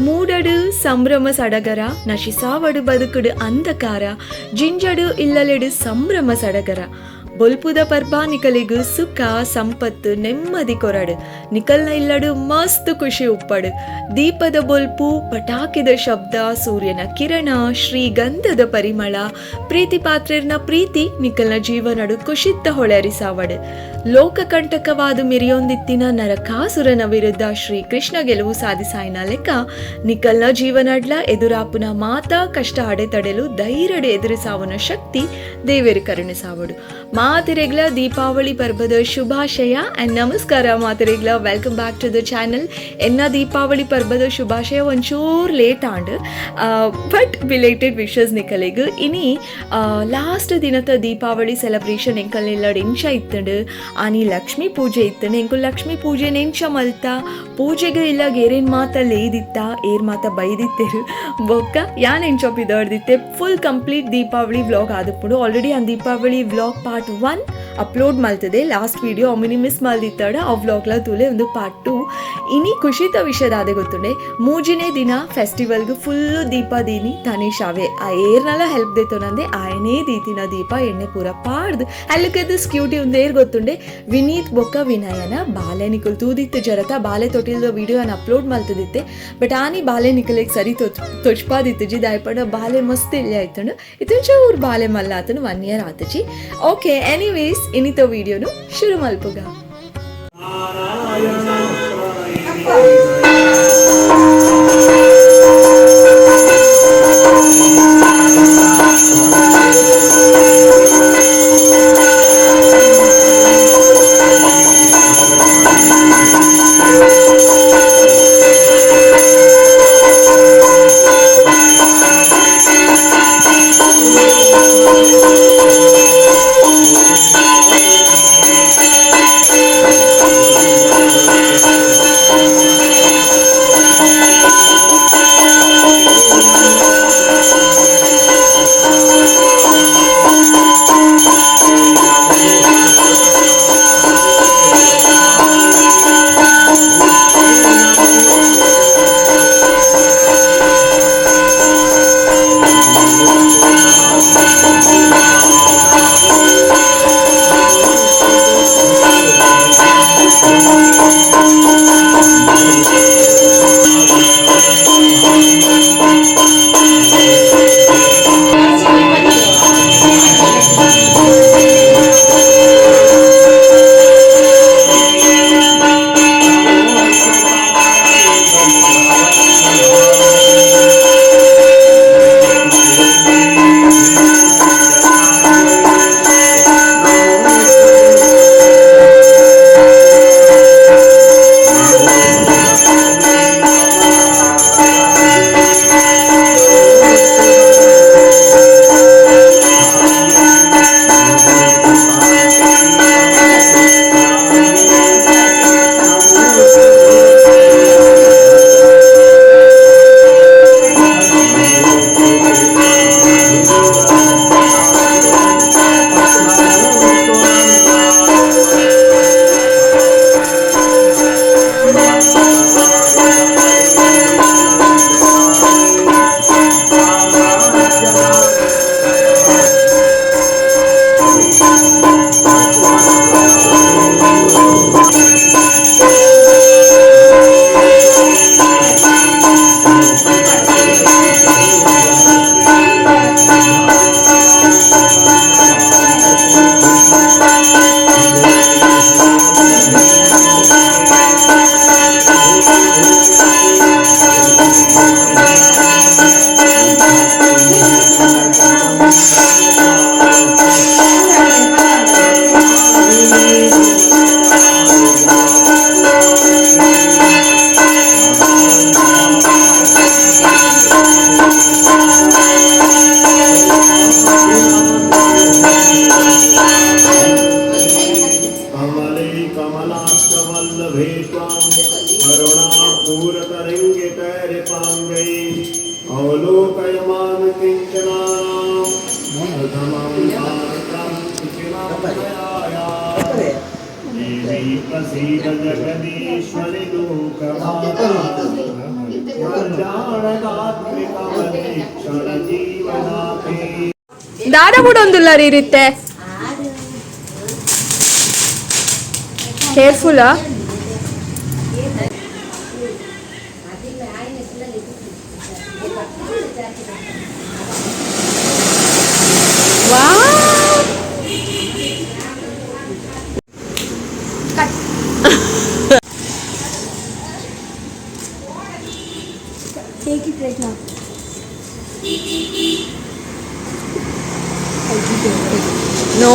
ಮೂಡಡು ಸಂಭ್ರಮ ಸಡಗರ, ನಶಿಸಾವಡು ಬದುಕುಡು ಅಂಧಕಾರ, ಜಿಂಜಡು ಇಲ್ಲಲೆಡು ಸಂಭ್ರಮ ಸಡಗರ. ಬೊಲ್ಪುದ ಪರ್ಬ ನಿಕಲಿಗು ಸುಖ ಸಂಪತ್ತು ನೆಮ್ಮದಿ ಕೊರಡು, ನಿಕಲ್ನ ಇಲ್ಲಡು ಮಸ್ತ್ ಖುಷಿ ಉಪ್ಪಡು. ದೀಪದ ಬೊಲ್ಪು, ಪಟಾಕಿದ ಶಬ್ದ, ಸೂರ್ಯನ ಕಿರಣ, ಶ್ರೀಗಂಧದ ಪರಿಮಳ, ಪ್ರೀತಿ ಪಾತ್ರೆರ್ನ ಪ್ರೀತಿ ನಿಕಲ್ನ ಜೀವನಡು ಖುಷಿತ್ತ ಹೊಳೆರಿಸಾವಡು. ಲೋಕಕಂಟಕವಾದ ಮಿರಿಯೊಂದಿತ್ತಿನ ನರಕಾಸುರನ ವಿರುದ್ಧ ಶ್ರೀಕೃಷ್ಣ ಗೆಲುವು ಸಾಧಿಸಾಯಿನ ಲೆಕ್ಕ ನಿಕಲ್ನ ಜೀವನಡ್ಲ ಎದುರಾಪುನ ಮಾತಾ ಕಷ್ಟ ಅಡೆತಡೆಲು ಧೈರ್ಯಡೆ ಎದುರಿಸಾವನ ಶಕ್ತಿ ದೇವೇರು ಕರುಣಿಸಾವಡು. ಮಾತಿರೆಗ್ಲ ದೀಪಾವಳಿ ಪರ್ಬದ ಶುಭಾಶಯ ಅಂಡ್ ನಮಸ್ಕಾರ ಮಾತಿರೆಗ್ಲ. Welcome back to the channel. ಎನ್ನ ದೀಪಾವಳಿ ಪರ್ಬದ ಶುಭಾಶಯ ಒಂಚೂರು late and but belated wishes ನಿಕಲೆಗ್. ಇನಿ ಲಾಸ್ಟ್ ದಿನದ ದೀಪಾವಳಿ ಸೆಲೆಬ್ರೇಷನ್ ಎಂಕಲ್ನೆಲ್ಲ ಎಂಚ ಇತ್ತಂಡು, ಆನಿ ಲಕ್ಷ್ಮೀ ಪೂಜೆ ಇತ್ತಂಡು. ಎಂಕುಲ್ ಲಕ್ಷ್ಮೀ ಪೂಜೆ ಎಂಚ ಮಲ್ತ, ಪೂಜೆಗೆ ಇಲ್ಲ ಏರೇನ್ ಮಾತ ಲೇದಿತ್ತ, ಏರ್ ಮಾತ ಬೈದಿತ್ತೇರು, ಬೊಕ್ಕ ಯಾನ್ ಎಂಚ ಪಿದರ್ದಿತ್ತೆ, ಫುಲ್ ಕಂಪ್ಲೀಟ್ ದೀಪಾವಳಿ ವ್ಲಾಗ್ ಆದುಪ್ಪುಂಡು. ಆಲ್ರೆಡಿ ಆ ದೀಪಾವಳಿ ವ್ಲಾಗ್ ಪಾರ್ಟ್ 1 ಅಪ್ಲೋಡ್ ಮಲ್ತದೆ ಲಾಸ್ಟ್ ವಿಡಿಯೋ, ಅಮಿನಿ ಮಿಸ್ ಮಲ್ದಿತ್ತಾಡ ಆ ವ್ಲಾಗ್ಲ ತೂಲೆ ಒಂದು ಪಾರ್ಟ್ 2. ಇನಿ ಖುಷಿತ ವಿಷಯದಾದೆ ಗೊತ್ತುಂಡೆ, ಮೂಜಿನೇ ದಿನ ಫೆಸ್ಟಿವಲ್ಗೆ ಫುಲ್ಲು ದೀಪ ದೀನಿ ತನಿಷಾವೆ. ಆ ಏರ್ನಲ ಹೆಲ್ಪ್ ದೇತೋನಂದೆ ಆಯನೇ ದೀತಿನ ದೀಪ ಎಣ್ಣೆ ಪೂರ ಪಾಡ್ದು ಅಲ್ಲಕ್ಕದ್ದು ಸ್ಕ್ಯೂಟಿ ಒಂದೇರ್ ಗೊತ್ತುಂಡೆ. ವಿನೀತ್ ಬೊಕ್ಕ ವಿನಯನ ಬಾಲೆ ನಿಕುಲ್ ತೂದಿತ್ತು ಜರತ ಬಾಲೆ ತೊಟ್ಟಿಲ್ದ ವಿಡಿಯೋನ ಅಪ್ಲೋಡ್ ಮಲ್ತದಿತ್ತೆ. ಬಟ್ ಆನಿ ಬಾಲೆ ನಿಕಲೆಗ್ ಸರಿ ತೊಚ್ಪಾದಿತ್ತು ದಾಯಪಂಡ ಬಾಲೆ ಮಸ್ತ್ ಎಲ್ಲಿ ಆಯ್ತಂಡು ಇದು ಚೂರು ಬಾಲೆ ಮಲ್ಲ ಆತನು 1 ಇಯರ್ ಆತಜಿ. ಓಕೆ, ಎನಿವೇಸ್ ಇನ್ನಿತ ವಿಡಿಯೋನು ಶುರು ಮಲ್ಪುಗ. देवी प्रसीद जगदीश्वरि लोकमाता। ದಾದ ಬುಡೊಂದುಲ್ಲ ರೀ. ಕೇರ್ಫುಲ್. ವಾ. Take it right now. No.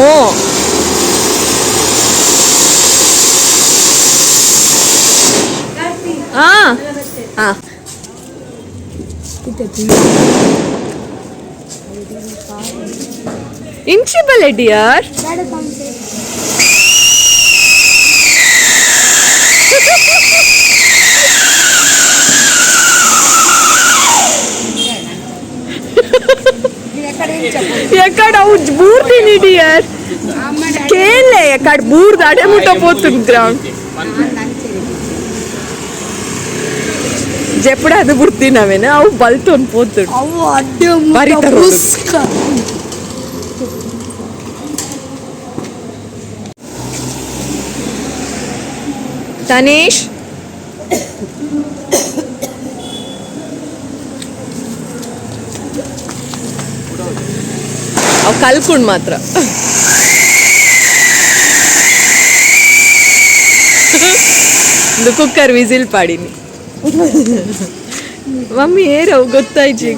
ಆ ಆ. ಇಂಚಿ ಬಲೆ ಡಿಯರ್. ಎಕ್ಕಡ ಅವು ಬೂರ್ದಿನಿ ಡಿಯರ್, ಕೇಳಲೆ ಎಕ್ಕಡ ಬೂರ್ದು ಅಡೆ ಮುಟ್ಟ ಪೋತುಂಡು ಗ್ರೌಂಡ್. ಜೆಪ್ಪಡ ಅದು ಬಿಡ್ತೀನವೇನ ಅವು ಬಲ್ತೊಂದು ಪೋತುಂಡು. ಅವು ಅಡ್ಡ. ಬಾರಿ ತರೋದು. ಪುಸ್ಕ. ತನೀಶ್, ಅವು ಕಲ್ಕೊಂಡು ಮಾತ್ರ. ಒಂದು ಕುಕ್ಕರ್ ವಿಸಿಲ್ ಪಾಡಿನಿ ಮಮ್ಮಿ. ಏರವು ಗೊತ್ತಾಯ್ತು.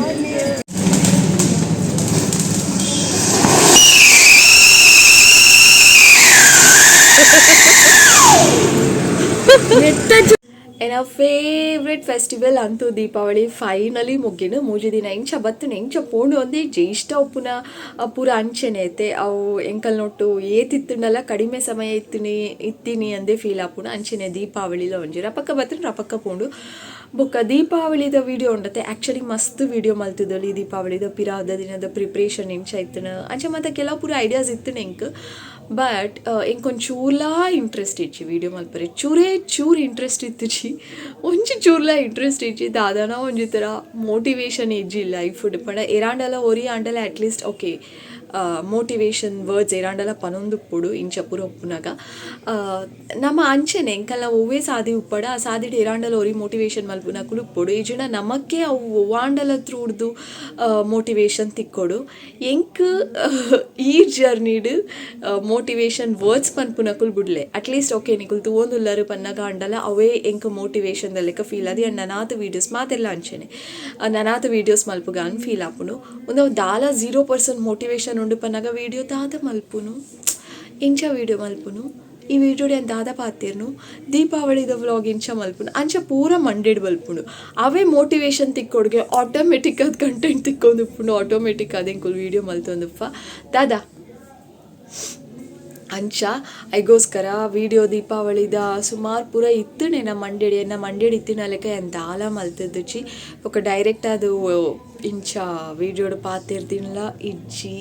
ಎನ್ನ ಫೇವ್ರೆಟ್ ಫೆಸ್ಟಿವಲ್ ಅಂತೂ ದೀಪಾವಳಿ ಫೈನಲಿ ಮುಗಿನು. ಮೂಜಿ ದಿನ ಎಂಚ ಬತ್ತುನು ಎಂಚ ಪೋಂಡು ಒಂದೇ ಇಷ್ಟ ಉಪ್ಪುನ ಪೂರ ಅಂಚೆನೆ ಐತೆ. ಅವು ಎಂಕಲ್ ನೊಟ್ಟು ಏತಿತ್ತುಂಡಲ ಕಡಿಮೆ ಸಮಯ ಇತ್ತಿನಿ ಇತ್ತೀನಿ ಅಂದೇ ಫೀಲ್ ಆಪುಂಡು. ಅಂಚೆನೆ ದೀಪಾವಳಿಲ ಒಂಜಿ ರಪಕ್ಕ ಬತ್ತುನು, ರಪಕ್ಕ ಪೋಂಡು. ಬೊಕ್ಕ ದೀಪಾವಳಿದ ವಿಡಿಯೋ ಉಂಡತೆ. ಆ್ಯಕ್ಚುಲಿ ಮಸ್ತ್ ವಿಡಿಯೋ ಮಲ್ತಿದ್ದೊಲಿ. ದೀಪಾವಳಿದ ಪಿರಾದ ದಿನದ ಪ್ರಿಪ್ರೇಷನ್ ಎಂಚ ಇತ್ತುನ ಅಂಚೆ ಮತ್ತೆ ಕೆಲವು ಪೂರ ಐಡಿಯಾಸ್ ಇತ್ತು ಎಂಕ್. ಬಟ್ ಎಂಕೊಂಚೂರ್ಲಾ ಇಂಟ್ರೆಸ್ಟ್ ಇಜ್ಜಿ ವೀಡಿಯೋ ಮಲ್ಪರೆ. ಚೂರೇ ಚೂರು ಇಂಟ್ರೆಸ್ಟ್ ಇತ್ತಿಜಿ, ಒಂಜಿ ಚೂರ್ಲಾ ಇಂಟ್ರೆಸ್ಟ್ ಇಜ್ಜಿ. ದಾದಾನ ಒಂಜಿ ಥರ ಮೋಟಿವೇಶನ್ ಇಜ್ಜಿ ಲೈಫ್ ಪಂಡ ಏರಾಂಡಲ ಒರಿ ಆಂಡಲ ಅಟ್ಲೀಸ್ಟ್ ಓಕೆ ಮೋಟಿವೇಶನ್ ವರ್ಡ್ಸ್ ಏರಾಂಡಲ ಪನೊಂದುಪ್ಪೊಡು. ಇಂಚ ಪೂರ ಉಪ್ಪುನಗ ನಮ್ಮ ಅಂಚೆನೆ ಎಂಕಲ್ನ ಒವ್ವೇ ಸಾದಿ ಉಪ್ಪಡ, ಆ ಸಾದಿಡ್ ಏರಾಂಡಲ ಒರಿ ಮೋಟಿವೇಶನ್ ಮಲ್ಪುನಕುಲು ಉಪ್ಪೊಡು. ಇಜ್ಜಿಂಡ ನಮಕ್ಕೆ ಅವು ಒವ್ವಾಂಡಲ ತ್ರೂಡ್ದು ಮೋಟಿವೇಶನ್ ತಿಕ್ಕೊಡು. ಎಂಕ್ ಈ ಜರ್ನಿಡ್ ಮೋಟಿವೇಶನ್ ವರ್ಡ್ಸ್ ಪನ್ಪುನಕುಲು ಬುಡ್ಲೆ. ಅಟ್ಲೀಸ್ಟ್ ಓಕೆ ನಿಕುಲು ತೂವೊಂದುಲ್ಲರು ಪನ್ನಗ ಅಂಡಲ ಅವೇ ಎಂಕ್ ಮೋಟಿವೇಶನ್ ದ ಲೆಕ್ಕ ಫೀಲ್ ಆದ್. ಆ್ಯಂಡ್ ನನಾತ್ ವೀಡಿಯೋಸ್ ಮಾತೆಲ್ಲ ಅಂಚೆನೆ ನನಾತ್ ವೀಡಿಯೋಸ್ ಮಲ್ಪುಗ ಅಂದ್ ಫೀಲ್ ಆಪುಂಡು. ಉಂದು ದಾಲ 0% ಮೋಟಿವೇಶನ್ ಉಂಡು ಪನ್ನಗ ವೀಡಿಯೋ ದಾದ ಮಲ್ಪುನು, ಎಂಚ ವೀಡಿಯೋ ಮಲ್ಪುನು, ಈ ವೀಡಿಯೋಡ್ ಯಾನ್ ದಾದ ಪಾತೆರ್ನು, ದೀಪಾವಳಿದ ವ್ಲಾಗ್ ಎಂಚ ಮಲ್ಪುನು, ಅಂಚ ಪೂರ ಮಂಡೆಡ್ ಬಲ್ಪುಂಡು. ಅವೇ ಮೋಟಿವೇಶನ್ ತಿಕ್ಕೊಡ್ಗೆ ಆಟೋಮೆಟಿಕ್ ಅದು ಕಂಟೆಂಟ್ ತಿಕ್ಕೊಂದುಪ್ಪುಂಡು. ಆಟೋಮೆಟಿಕ್ ಅದು ಎಂಕುಲು ವೀಡಿಯೋ ಮಲ್ತೊಂದುಪ್ಪ ದಾದಾ ಅಂಚ. ಐಗೋಸ್ಕರ ವೀಡಿಯೋ ದೀಪಾವಳಿದ ಸುಮಾರು ಪೂರ ಇತ್ತುನೆ ನಮ್ಮ ಮಂಡೆಡ್, ಎನ್ನ ಮಂಡೆಡ್ ಇತ್ತಿನ ಲೆಕ್ಕ ಯಾನ್ ದಾಲ ಮಲ್ತುದುಜಿ. ಬೊಕ ಡೈರೆಕ್ಟ್ ಅದು ಇಂಚ ವೀಡಿಯೋಡ್ ಪಾತೆರ್ದಿನ್ಲ ಇಜ್ಜಿ.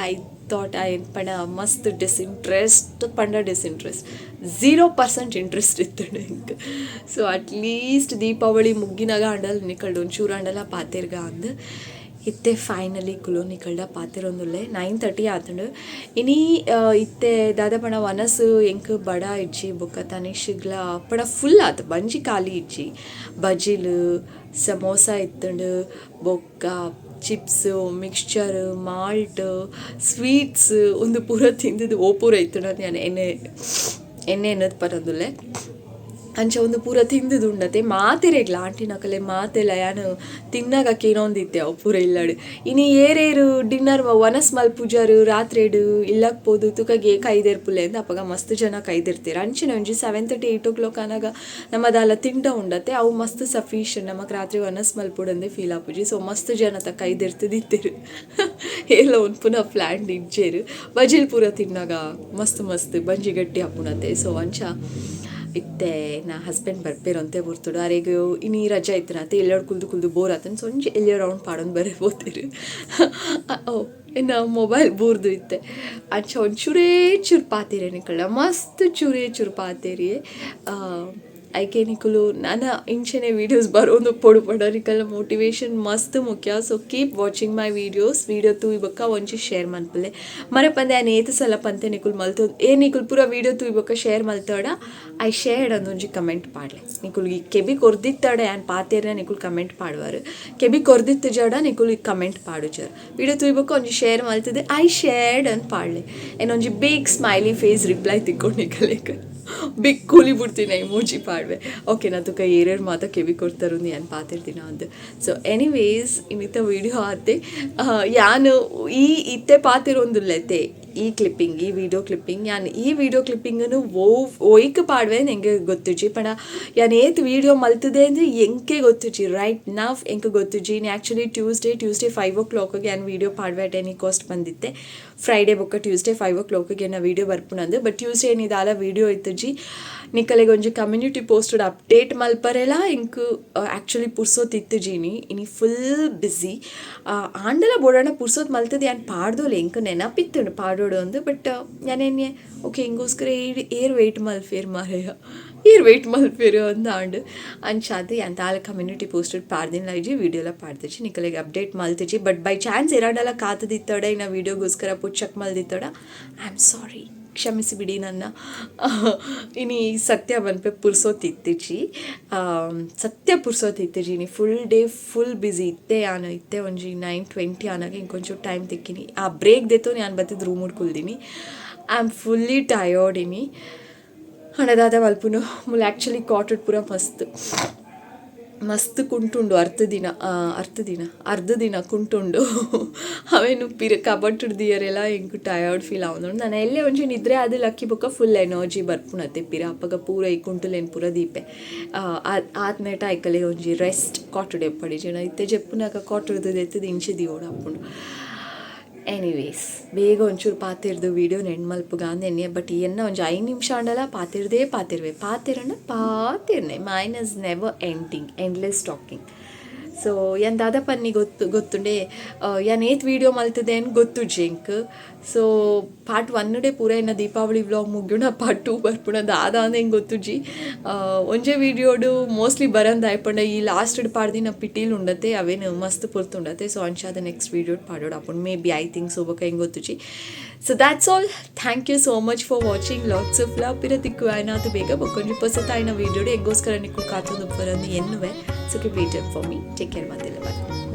I thought I ಪಂಡ ಮಸ್ತ್ ಡಿಸ್ಇಂಟ್ರೆಸ್ಟ್ ಪಂಡ ಡಿಸ್ಇಂಟ್ರೆಸ್ಟ್, 0% ಇಂಟ್ರೆಸ್ಟ್ ಇತ್ತು ಎಂಕ್. ಸೊ ಅಟ್ಲೀಸ್ಟ್ ದೀಪಾವಳಿ ಮುಗ್ಗಿನಾಗ ಅಂಡಲ್ ನಿಕಲ್ಡ್ ಒಂಚೂರು ಅಂಡಲ ಪಾತೆರ್ಗ ಅಂದ್ ಇತ್ತೆ ಫೈನಲಿ ಕುಲು ನಿಕಲ್ಡ ಪಾತೆರೊಂದುಲ್ಲೆ. 9:30 ಆತುಂಡು. ಇನಿ ಇತ್ತೆ ದಾದ ಪಂಡ ವನಸ್ ಎಂಕ್ ಬಡ ಇಜ್ಜಿ. ಬೊಕ್ಕ ತನಿಷ್ಗ್ಲ ಪಂಡ ಫುಲ್ ಆತ್, ಬಂಜಿ ಖಾಲಿ ಇಜ್ಜಿ. ಬಜಿಲ್ ಸಮೋಸ ಇತ್ತುಂಡು, ಬೊಕ್ಕ ಚಿಪ್ಸ್, ಮಿಕ್ಸ್ಚರ್, ಮಾಲ್ಟ್, ಸ್ವೀಟ್ಸ್ ಉಂದು ಪೂರ ತಿಂದುದು ಓ ಪೂರ ಇತ್ತುಂಡು ಅಂದ್ ಯಾನ್ ಎನ್ನೆ ಎನ್ನೆ ಎನ್ನದ್ ಪನೊಂದುಲ್ಲೆ. ಅಂಚ ಉಂದು ಪೂರ ತಿಂದುದು ಉಂಡತೆ ಮಾತೆರೆಗ್ಲ ಆಂಟಿನಕಲೆ ಮಾತೆಲ್ಲ ಯಾನ್ ತಿನ್ನಗ ಕೇನೊಂದಿತ್ತೆ ಅವು ಪೂರ ಇಲ್ಲಡ್. ಇನಿ ಏರೇರು ಡಿನ್ನರ್ ವನಸ್ ಮಲ್ಪುಜರ್, ರಾತ್ರೆಡ್ ಇಲ್ಲಗ್ ಪೋದು ತುಕಗೆ ಕೈದೆರ್ಪುಲೆ ಅಂದ್ ಅಪಗ ಮಸ್ತ್ ಜನ ಕೈದಿರ್ತೆರ್. ಅಂಚನೆ ಒಂಜಿ 7:30, 8 ಓ ಕ್ಲಾಕ್ ಆನಗ ನಮ ದಾಲ ತಿಂಡ ಉಂಡತೆ, ಅವು ಮಸ್ತ್ ಸಫಿಷಿಯಂಟ್ ನಮಕ್ ರಾತ್ರಿ ವನಸ್ ಮಲ್ಪೊಡಂದೆ ಫೀಲ್ ಆಪುಜಿ. ಸೊ ಮಸ್ತ್ ಜನತ ಕೈದೆರ್ತುದಿತ್ತೆರ್. ಏರ್ಲ ಉನ್ಪುನ ಪ್ಲ್ಯಾನ್ ಇಜ್ಜೆರ್. ಬಜಿಲ್ ಪೂರ ತಿನ್ನಗ ಮಸ್ತ್ ಮಸ್ತ್ ಬಂಜಿ ಗಟ್ಟಿ ಆಪುಂಡತೆ. ಸೊ ಅಂಚ ಇತ್ತೆ ನಾ ಹಸ್ಬೆಂಡ್ ಬರ್ಪೇರು ಅಂತೆ ಪೊರ್ತುಡು. ಅರೆಗ್ ಇನಿ ರಜಾ ಇತ್ತಿನತೆ, ಇಲ್ಲಡ್ ಕುಲ್ದು ಕುಲ್ದು ಬೋರ್ ಆತುಂಡು. ಸೊ ಒಂಜಿ ಎಲ್ಯ ರೌಂಡ್ ಪಾಡೊಂದು ಬರೆ ಪೋತೆರ್. ಓ ಎನ್ನ ಮೊಬೈಲ್ ಬೂರ್ದು ಇತ್ತೆ. ಅಂಚ ಒಂಚೂರೇ ಚೂರು ಪಾತೆರೆ ನಿಕಲ್ಡ, ಮಸ್ತ್ ಚೂರೇ ಚೂರು ಪಾತೆರಿಯೆ. ಐಕೆ ನಿಕುಲು ನನ ಇಂಚನೆ ವೀಡಿಯೋಸ್ ಬರೋಂದು ಉಪ್ಪೊಡು ಪಂಡ ನಿಕಲ್ನ ಮೋಟಿವೇಶನ್ ಮಸ್ತ್ ಮುಖ್ಯ. So keep watching my videos. Video ತೂಯಿ ಬೊಕ್ಕ ಒಂಜಿ ಶೇರ್ ಮನ್ಪುಲೆ. ಮರಪಂದೆ ಆನ್ ಏತ್ ಸಲ ಪಂತೆ, ನಿಕುಲು ಮಲ್ತು ಏ ನಿಕುಲು ಪೂರ ವೀಡಿಯೋ ತೂಯಿ ಬೊಕ್ಕ ಶೇರ್ ಮಲ್ತಡ "I shared" ಅಂದೊಂಜಿ ಕಮೆಂಟ್ ಪಾಡ್ಲೆ. ನಿಕುಲು ಈ ಕೆಬಿ ಕೊರ್ದಿತ್ತಡ ಯಾನ್ ಪಾತೆರ್ನ ನಿಕುಲು ಕಮೆಂಟ್ ಪಾಡುವಾರು. ಕೆಬಿ ಕೊರ್ದಿತ್ತು ಜಡ ನಿಕುಲು ಈ ಕಮೆಂಟ್ ಪಾಡುಜರ್. ವೀಡಿಯೋ ತೂಯಿ ಬೊಕ್ಕ ಒಂಜಿ ಶೇರ್ ಮಲ್ತದೆ "I shared" ಅಂತ ಪಾಡ್ಲೆ. ಏನೊಂಜಿ ಬಿಗ್ ಸ್ಮೈಲಿ ಫೇಸ್ ರಿಪ್ಲೈ ತಿಕ್ಕೊಂಡು ನಿಕಲೆಗ್ ಬಿಗ್ ಕೂಲಿ ಬಿಡ್ತೀನಿ ಎಮೋಜಿ ಪಾಡ್ವೆ. ಓಕೆ, ನಾ ತುಕ ಏರೇರು ಮಾತ ಕೆಬಿ ಕೊಡ್ತಾರು ಯಾನ್ ಪಾತಿರ್ದಿನ ಅಂದ್. ಸೊ ಎನಿವೇಸ್, ಇನ್ನಿತ ವೀಡಿಯೋ ಆತೆ. ಯಾನು ಈ ಇತ್ತೆ ಪಾತಿರೊಂದುಲ್ಲೆತೆ ಈ ಕ್ಲಿಪ್ಪಿಂಗ್, ಈ ವಿಡಿಯೋ ಕ್ಲಿಪ್ಪಿಂಗ್, ಯಾನ್ ಈ ವಿಡಿಯೋ ಕ್ಲಿಪ್ಪಿಂಗನ್ನು ಓ ಒಯ್ಕ್ ಪಾಡ್ವೆ ಎಂಗೆ ಗೊತ್ತುಜಿ. ಪಂಡ ಯಾನ್ ಏತ್ ವಿಡಿಯೋ ಮಲ್ತದೆ ಅಂದ್ರೆ ಎಂಕೆ ಗೊತ್ತುಜಿ. ರೈಟ್ now ಎಂಕ್ ಗೊತ್ತುಜಿ. ಆ್ಯಕ್ಚುಲಿ ಟ್ಯೂಸ್ಡೇ 5 ಓ ಕ್ಲಾಕ್ಗೆ ಯಾನ್ ವಿಡಿಯೋ ಪಾಡ್ವೆ ಅಟ್ ಎನಿ ಕಾಸ್ಟ್ ಬಂದಿತ್ತೆ. ಫ್ರೈಡೇ ಬೊಕ್ಕ ಟ್ಯೂಸ್ಡೇ 5 ಓ ಕ್ಲಾಕ್ಗೆ ನಾ ವಿಡಿಯೋ ಬರ್ಪುನಂದು. ಬಟ್ ಟ್ಯೂಸ್ಡೇ ಏನಿದಾಲ ವಿಡಿಯೋ ಇತ್ತುಜಿ. ನಿಕಲೆಗ್ ಒಂಜಿ ಕಮ್ಯುನಿಟಿ ಪೋಸ್ಟೆಡ್ ಅಪ್ಡೇಟ್ ಮಲ್ಪರೆಲ ಎಂಕ್ ಆ್ಯಕ್ಚುಲಿ ಪುರ್ಸೋತ್ ಇತ್ತುಜೀನಿ. ಇನಿ ಫುಲ್ ಬ್ಯುಸಿ ಆಂಡಲ ಬೋಡಣ ಪುರ್ಸೋತ್ ಮಲ್ತದೆ ಯಾನ್ ಪಾಡ್ದೋಲೆ. ಎಂಕ್ ನೆನಪಿತ್ತುಂಡು ಪಾಡೋಡು ಅಂದು. ಬಟ್ ಯಾನೆನ್ನೆ, ಓಕೆ, ಎಂಗೋಸ್ಕರ ಏರ್ ಏರ್ ವೆಯ್ಟ್ ಮಲ್ಪೇರ್ ಮಾರಾಯ, ಏರ್ ವೆಯ್ಟ್ ಮಲ್ಪೇರು ಅಂದ್ ಆಂಡ್. ಅಂಚಾದ್ ಯಾನ್ ದಾಲ ಕಮ್ಯುನಿಟಿ ಪೋಸ್ಟೆಡ್ ಪಾಡ್ದಿನ ಇಜ್ಜಿ, ವೀಡಿಯೋಲ ಪಾಡ್ದಿಜಿ, ನಿಕಲೆಗ್ ಅಪ್ಡೇಟ್ ಮಲ್ತಿಜಿ. ಬಟ್ ಬೈ ಚಾನ್ಸ್ ಏರಾಂಡಲ ಕಾತದಿತ್ತಡ ಇನ್ನ ವೀಡಿಯೋಗೋಸ್ಕರ ಪುಚ್ಚಕ್ ಮಲ್ದಿತ್ತಡ, I am sorry, ಕ್ಷಮಿಸಿ ಬಿಡಿ ನನ್ನ. ಇನಿ ಸತ್ಯ ಪನ್ಪೆ, ಪುರ್ಸೋತ್ ಇತ್ತಿಜಿ, ಸತ್ಯ ಪುರ್ಸೋತ್ ಇತ್ತಿಜಿ. ಇನಿ ಫುಲ್ ಡೇ ಫುಲ್ ಬ್ಯುಸಿ ಇತ್ತೆ. ಯಾನು ಇತ್ತೆ ಒಂಜಿ 9:20 ಆನಾಗ ಇಂಕೊಂಚೂರು ಟೈಮ್ ತಿಕ್ಕಿನಿ. ಆ ಬ್ರೇಕ್ ದೆತ್ತೊಂದು ಯಾನು ಬತ್ತಿದ್ದು ರೂಮ್ ಕುಲ್ದಿನಿ. I am fully tired ಇನಿ. ಹಣದಾದ ಮಲ್ಪುನು? ಮುಲ್ ಆ್ಯಕ್ಚುಲಿ ಕಾಟೆಡ್ ಪೂರ ಮಸ್ತ್ ಮಸ್ತ್ ಕುಂಟುಂಡು. ಅರ್ಧ ದಿನ ಅರ್ಧ ದಿನ ಕುಂಟುಂಡು. ಅವೇನು ಪಿರ ಕಬಟ್ ದೀಯರೆಲ್ಲ ಎಂಕ್ ಟಯರ್ಡ್ ಫೀಲ್ ಆವೊಂದುಂಡು. ನಾನು ಎಲ್ಲೆ ಒಂಜಿ ನಿದ್ರೆ ಅದು ಲಕ್ಕಿ ಬೊಕ್ಕ ಫುಲ್ ಎನರ್ಜಿ ಬರ್ಪುನತೆ ಪಿರ. ಅಪಗ ಪೂರ ಈ ಕುಂಟುಲೆನ್ ಪೂರ ದೀಪೆ. ಆತ್ನೇಟ ಐಕಲೆ ಒಂಜಿ ರೆಸ್ಟ್ ಕಾಟುಡೆ ಪಡಿಜನ. ಇತ್ತೆ ಜೆಪ್ಪುನಾಗ ಕಾಟುಡ್ದು ದೆತ್ತದು ಇಂಚೆ ದಿಯೋಡು ಆಪುಂಡು. ಎನಿವೇಸ್, ಬೇಗ ಒಂಚೂರು ಪಾತಿರ್ದು ವೀಡಿಯೋ ಎಂಡ್ ಮಲ್ಪುಗ ಅಂದ್ ಎನ್ನಿಯ. ಬಟ್ ಎನ್ನ ಒಂಜಿ 5 ನಿಮಿಷ ಆಂಡಲ ಪಾತಿರ್ದೇ ಪಾತಿರ್ವೆ. ಪಾತಿರಂಡ ಪಾತಿರ್ನೆ. Mine is never ending, endless talking. So ಯಾನ್ ದಾದ ಪನ್ನಿ ಗೊತ್ತು ಗೊತ್ತುಂಡೆ? ಯಾನ್ ಏತ್ ವೀಡಿಯೋ ಮಲ್ತದೆ ಅನ್ ಗೊತ್ತುಜ್ಜಿ ಎಂಕ್. ಸೊ ಪಾರ್ಟ್ ಒನ್ನುಡೆ ಪೂರ ಎನ್ನ ದೀಪಾವಳಿ ವ್ಲಾಗ್ ಮುಗ್ಯುಂಡ, ಪಾರ್ಟ್ ಟೂ ಬರ್ಪುಣ ದಾದ ಅಂದ್ ಎಂಕ್ ಗೊತ್ತುಜ್ಜಿ. ಒಂಜೆ ವೀಡಿಯೋಡು ಮೋಸ್ಟ್ಲಿ ಬರಂದ್ ಪಂಡ ಈ ಲಾಸ್ಟ್ ಪಾಡ್ದಿನ ಪಿಟೀಲ್ ಉಂಡತೆ, ಅವೇನು ಮಸ್ತ್ ಪೊರ್ತುಂಡತೆ. ಸೊ ಅಂಚಾದ ನೆಕ್ಸ್ಟ್ ವೀಡಿಯೋ ಪಾಡೋಡು ಆಪುಂಡು may be, I think so. ಬೊಕ ಎಂಕ್ ಗೊತ್ತುಜ್ಜಿ. So that's all. Thank you so much for watching. Lots of love. ಪಿರ ತಿಕ್ಕು ಆಯ್ನಾತು ಬೇಗ ಬೊಕ್ಕೊಂಜಿ ಪೊಸತಾಯಿನ ವೀಡಿಯೋಡು. ಎಂಗೋಸ್ಕರ ನಿಕ್ಕುಲು ಕಾತೊಂದು ಉಪ್ಪರಂದು ಎನ್ನುವೆ. So keep waiting for me. Take care. ಮತ್ತಿಲ್ಲ, ಬಾಯ್.